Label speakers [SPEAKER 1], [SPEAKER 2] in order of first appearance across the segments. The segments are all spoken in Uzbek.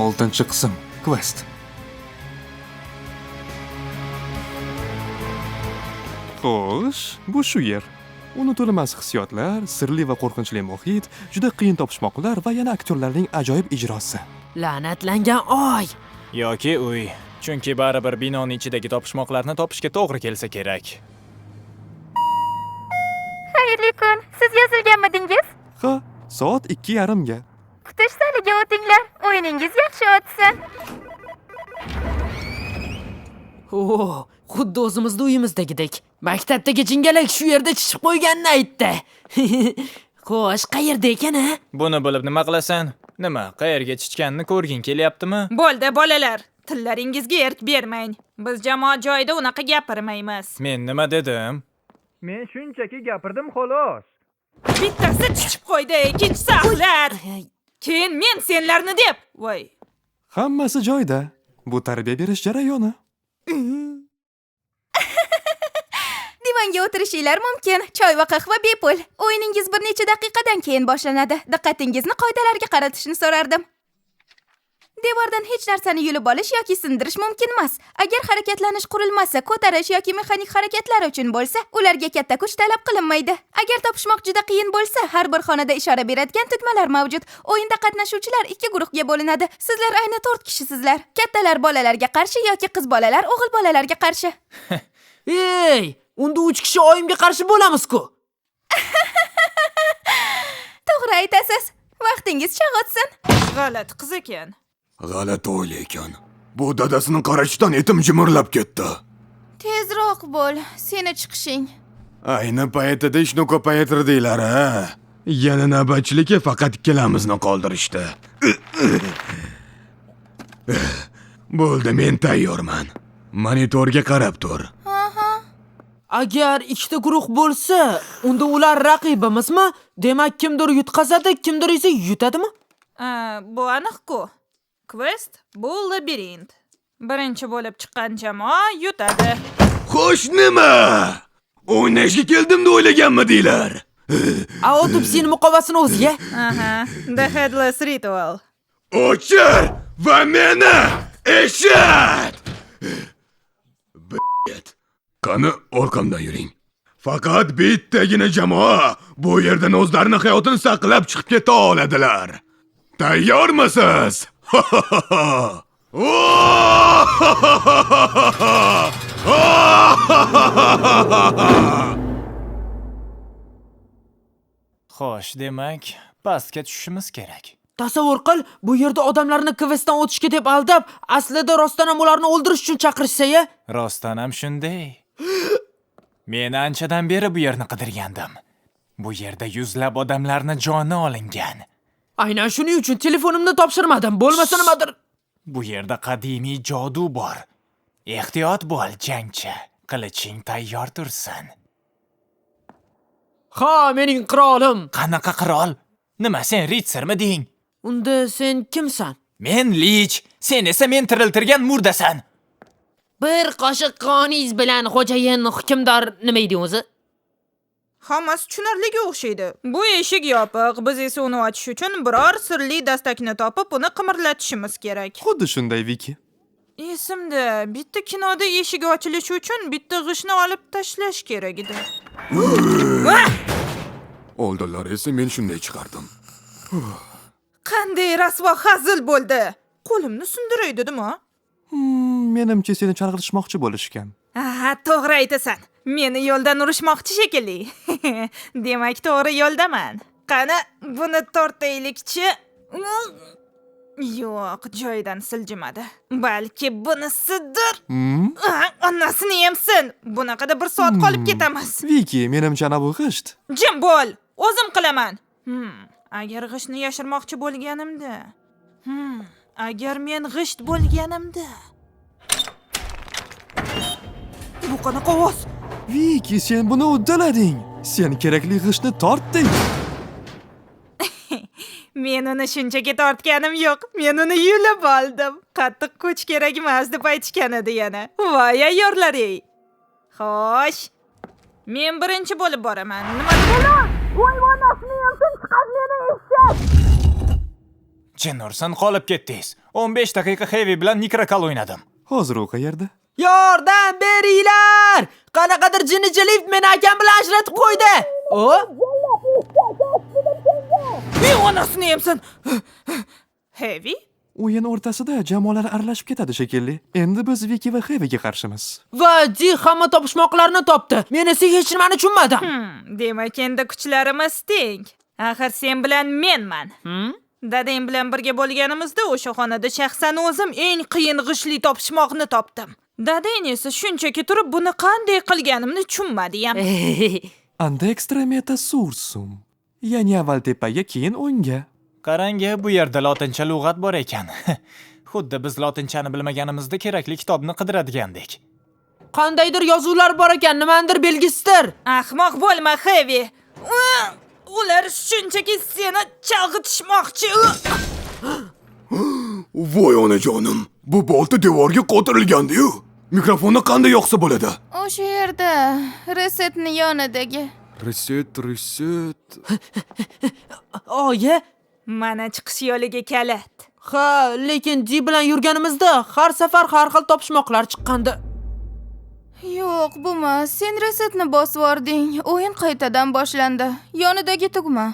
[SPEAKER 1] 6-qism. Quest. Xo'sh, bu shu yer. Unutilmas hissiyotlar, sirli va qo'rqinchli muhit, juda qiyin topishmoqlar va yana aktyorlarning ajoyib ijrosi.
[SPEAKER 2] La'natlangan oy.
[SPEAKER 3] Yoki uy. Chunki baribir binoning ichidagi topishmoqlarni topishga to'g'ri kelsa kerak.
[SPEAKER 4] Xayrli kun. Siz yozilganmidingiz?
[SPEAKER 1] Ha, soat 2:30ga.
[SPEAKER 4] Kutish zaliga o'tinglar. O'yiningiz yaxshi o'tsin.
[SPEAKER 2] O, xuddi o'zimizni uyimizdagidek. Maktabdagi jingalak shu yerda chichib qo'yganini aytdi. Xo'sh, qayerda ekan a?
[SPEAKER 3] Buni bilib nima qilasan? Nima, qayerga chichganini ko'rging kelyaptimi?
[SPEAKER 5] Bo'ldi, bolalar. Tillaringizga erk bermang. Biz jamoat joyida unaqa gapirmaymiz.
[SPEAKER 3] Men nima dedim?
[SPEAKER 6] Men shunchaki gapirdim xolos.
[SPEAKER 5] Bittasi chichib qo'ydi, ikkinchisi axlat. Keyin men senlarni deb. Voy.
[SPEAKER 1] Hammasi joyida. Bu tarbiya berish jarayoni.
[SPEAKER 4] Divanga o'tirishinglar mumkin. Choy va qahva bepul. O'yiningiz bir necha daqiqadan keyin boshlanadi. Diqqatingizni qoidalarga qaratishni so'rardim. Devordan hech narsani yulib olish yoki sindirish mumkin emas. Agar harakatlanish qurilmasi ko'tarish yoki mexanik harakatlar uchun bo'lsa, ularga katta kuch talab qilinmaydi. Agar topishmoq juda qiyin bo'lsa, har bir xonada ishora beradigan tugmalar mavjud. O'yinda qatnashuvchilar 2 guruhga bo'linadi. Sizlar ayni 4 kishisizlar. Kattalar bolalarga qarshi yoki qiz bolalar o'g'il bolalarga qarshi.
[SPEAKER 2] Ey, unda 3 kishi oyimga qarshi bo'lamiz-ku.
[SPEAKER 4] To'g'ri aytasiz. Vaqtingiz chog' o'tsin.
[SPEAKER 5] G'alati qiz ekan.
[SPEAKER 7] G'alati o'yla ekan. Bu dadasining qarashidan etim jimirlab ketdi.
[SPEAKER 4] Tezroq bo'l, seni chiqishing.
[SPEAKER 7] Ayni paytida ishni ko'paytirdinglar, ha? Yana navbatchilikka faqat ikkalamizni qoldirishdi. Bo'ldi, men tayyorman. Monitorga qarab tur.
[SPEAKER 2] Agar ikkita guruh bo'lsa, unda ular raqibimizmi? Demak, kimdir yutqazadi, kimdir esa yutadimi?
[SPEAKER 5] Bu aniq-ku. Quest bu labirint. Birinchi bo'lib chiqqan jamoa yutadi.
[SPEAKER 7] Xo'sh, nima? O'ynashga keldim deb o'ylaganmidinglar?
[SPEAKER 2] Autopsiyani muqovasini o'ziga.
[SPEAKER 5] Aha, The Headless Ritual.
[SPEAKER 7] O'chir va meni eshit! B***t. Qani orqamdan yuring. Faqat bittagina jamoa bu yerdan o'zlarini hayotini saqlab chiqib keta oladilar. Tayyormisiz?
[SPEAKER 3] Xo'sh, demak, pastga tushishimiz kerak.
[SPEAKER 2] Tasavvur qil, bu yerda odamlarni kvestdan o'tishga deb aldab, aslida rostdan ham ularni o'ldirish uchun chaqirishsa-ya?
[SPEAKER 3] Rostdan ham shunday. Men anchadan beri bu yerni qidirgandim. Bu yerda yuzlab odamlarni joni olingan.
[SPEAKER 2] Aynan shuning uchun telefonimni topshirmadim. Bo'lmasa nimadir.
[SPEAKER 3] Bu yerda qadimiy jodu bor. Ehtiyot bo'l, jangchi. Qiliching tayyor tursin.
[SPEAKER 2] Ha, mening qirolim.
[SPEAKER 3] Qanaqa qirol? Nima sen ritsarmiding?
[SPEAKER 2] Unda sen kimsan?
[SPEAKER 3] Men lich, sen esa men tiriltirgan murdasan.
[SPEAKER 2] Bir qoshiq qoningiz bilan xo'jayin hukmdor nima edi o'zi?
[SPEAKER 5] Hammasi tushunarliga o'xshaydi. Bu eshik yopiq, biz esa uni ochish uchun biror sirli dastakni topib, uni qimirlatishimiz kerak.
[SPEAKER 1] Xuddi shunday, Viki.
[SPEAKER 5] Esimda, bitta kinoda eshik ochilishi uchun bitta g'ishtni olib tashlash kerak edi.
[SPEAKER 7] Oldinlari esa men shunday chiqardim.
[SPEAKER 5] Qanday rasvo hazil bo'ldi. Qo'limni sindiray dedim-a?
[SPEAKER 1] Menimcha seni chalg'itishmoqchi bo'lishgan.
[SPEAKER 5] Ha, to'g'ri aytasan. Meni yo'ldan urishmoqchi shekilli. Demak, to'g'ri yo'ldaman. Qani, buni tortaylikchi. Yo'q, joyidan siljimadi. Balki bunisidir. Onasini yemsin. Bunaqada bir soat qolib ketamiz.
[SPEAKER 1] Viki, menimcha ana bu g'isht.
[SPEAKER 5] Jim bo'l, o'zim qilaman. Agar g'ishtni yashirmoqchi bo'lganimda. Agar men g'isht bo'lganimda. Bu qanaqa ovoz?
[SPEAKER 1] Viki, sen buni uddalading. Sen kerakli g'ishtni tortding.
[SPEAKER 5] Men uni shunchaki tortganim yo'q. Men uni yulib oldim. Qattiq kuch kerak emas deb aytishgan edi yana. Voy ayyorlar-ey. Xo'sh. Men birinchi bo'lib boraman. Nima deb? Voy, onasini yemsin, chiqar meni eshak.
[SPEAKER 3] Jin ursin, qolib ketdingiz. 15 daqiqa Heavy bilan Nikrokal o'ynadim.
[SPEAKER 1] Hozir u qayerda?
[SPEAKER 2] Yordam beringlar! Qanaqadir jinnicha lift meni akam bilan ajratib qo'ydi. O?
[SPEAKER 5] Men onasini yemsin. Heavy?
[SPEAKER 1] O'yin o'rtasida jamoalar aralashib ketadi shekilli. Endi biz Viki va Heavyga qarshimiz.
[SPEAKER 2] Va Di hamma topishmoqlarni topdi. Men esa hech nimani tushunmadim.
[SPEAKER 5] Demak, endi kuchlarimiz teng. Axir sen bilan menman. Dadang bilan birga bo'lganimizda o'sha xonada shaxsan o'zim eng qiyin g'ishtli topishmoqni topdim. Dadang esa shunchaki turib buni qanday qilganimni tushunmadi ham.
[SPEAKER 1] Andextra meta sursum. Ya'ni avval tepaga, keyin o'ngga.
[SPEAKER 3] Qarang-a, bu yerda lotincha lug'at bor ekan. Xuddi biz lotinchani bilmaganimizda kerakli kitobni qidiradigandek.
[SPEAKER 2] Qandaydir yozuvlar bor ekan, nimanidir belgisidir.
[SPEAKER 5] Ahmoq bo'lma, Heavy. Ular shunchaki seni chalg'itishmoqchi.
[SPEAKER 7] Voy onajonim, bu bolta devorga qotirilgandi-yu. Mikrofonni qanday yoqsa bo'ladi?
[SPEAKER 4] O'sha yerda, resetni yonidagi.
[SPEAKER 7] Reset, reset.
[SPEAKER 2] Oyi,
[SPEAKER 5] Mana chiqish yo'liga kalit.
[SPEAKER 2] Ha, lekin Di bilan yurganimizda har safar har xil topishmoqlar chiqqandi.
[SPEAKER 4] Yo'q, bu emas. Sen resetni bosib yubording. O'yin qaytadan boshlandi. Yonidagi tugma.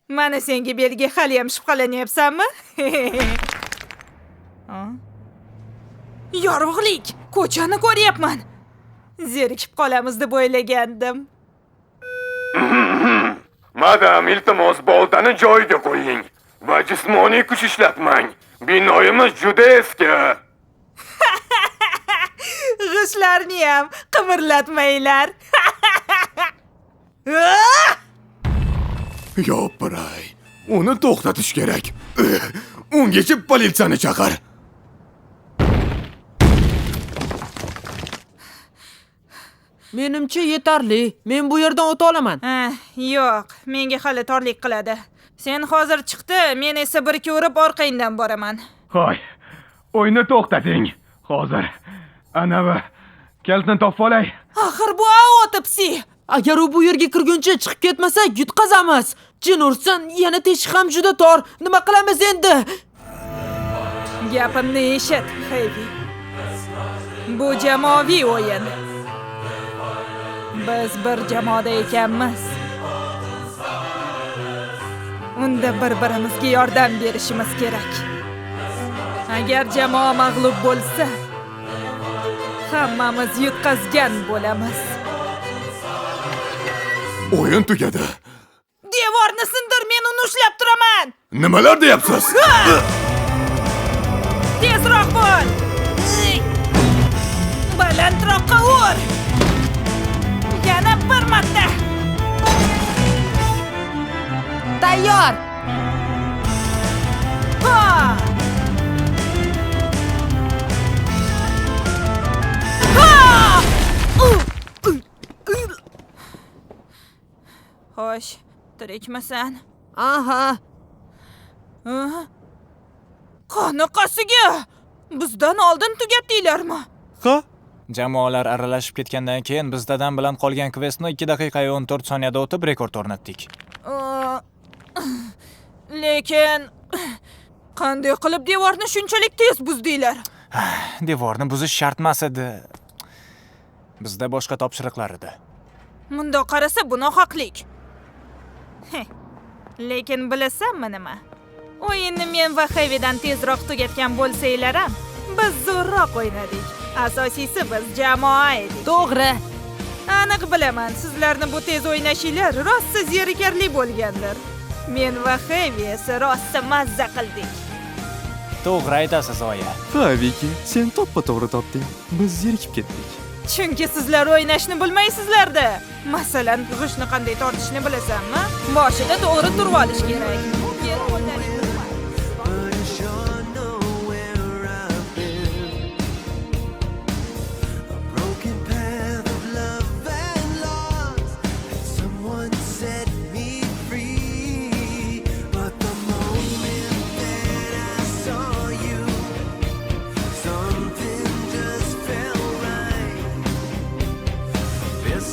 [SPEAKER 5] Mana senga belgi, hali ham shubhalanyapsanmi? Ha? Yorug'lik, ko'chani ko'ryapman. Zerikib qolamiz deb o'ylagandim.
[SPEAKER 7] Madam, iltimos boltani joyiga qo'ying va jismoniy kuch ishlatmang. Binoyimiz juda eski.
[SPEAKER 5] G'ishtlarni ham qimirlatmanglar.
[SPEAKER 7] Yopiray. Uni to'xtatish kerak. Ungacha politsiyani chaqir.
[SPEAKER 2] Menimcha yetarli. Men bu yerdan o'ta olaman.
[SPEAKER 5] Yo'q, menga hali torlik qiladi. Sen hozir chiqdi, men esa bir ikki urib orqangdan boraman.
[SPEAKER 6] Hoy, o'yinni to'xtating. Hozir anavi kalitni topib olay.
[SPEAKER 5] Axir bu otopsi.
[SPEAKER 2] Agar u bu yerga kirguncha chiqib ketmasak, yutqazamiz. Jin ursin, yana teshik ham juda tor. Nima qilamiz endi?
[SPEAKER 5] Gapimni eshit, Heavy. Bu jamoaviy o'yin. Biz bir jamoada ekanmiz. Unda bir-birimizga yordam berishimiz kerak. Agar jamoa mag'lub bo'lsa, hammamiz yutqazgan bo'lamiz.
[SPEAKER 7] O'yin tugadi.
[SPEAKER 5] Devorni sindir, men uni ushlab turaman.
[SPEAKER 7] Nimalar deyapsiz?
[SPEAKER 5] Tezroq bo'l. Balandroqqa ur. Yana bir marta.
[SPEAKER 2] Tayyor.
[SPEAKER 5] Ha! Ha! Xo'sh, tirikmisan?
[SPEAKER 2] Aha.
[SPEAKER 5] Qanaqasiga? Bizdan oldin tugatdinglarmi?
[SPEAKER 1] Ha?
[SPEAKER 3] Jamoalar aralashib ketgandan keyin biz dadam bilan qolgan kvestni 2 daqiqa 14 soniyada o'tib rekord o'rnatdik.
[SPEAKER 5] Lekin qanday qilib devorni shunchalik tez buzdinglar?
[SPEAKER 3] Devorni buzish shart emas edi. Bizda boshqa topshiriqlar edi.
[SPEAKER 5] Mundoq qarasa bu nohaqlik. Lekin bilasanmi nima? O'yinni men va Heavydan tezroq tugatgan bo'lsanglar ham, biz zo'rroq o'ynadik. Asosiysi biz jamoa edik.
[SPEAKER 2] To'g'ri.
[SPEAKER 5] Aniq bilaman, sizlarni bu tez o'ynashinglar rosa zerikarli bo'lgandir. Men va Heavy esa rosa mazza qildik.
[SPEAKER 3] To'g'ri aytasiz, oyi.
[SPEAKER 1] Ha, Viki, sen to'ppa-to'g'ri topding. Biz zerikib ketdik.
[SPEAKER 5] Chunki sizlar o'ynashni bilmaysizlar-da. Masalan, g'ishtni qanday tortishni bilasanmi? Boshida to'g'ri turib olish kerak. Keyin qo'llaringni
[SPEAKER 8] Something just felt right. This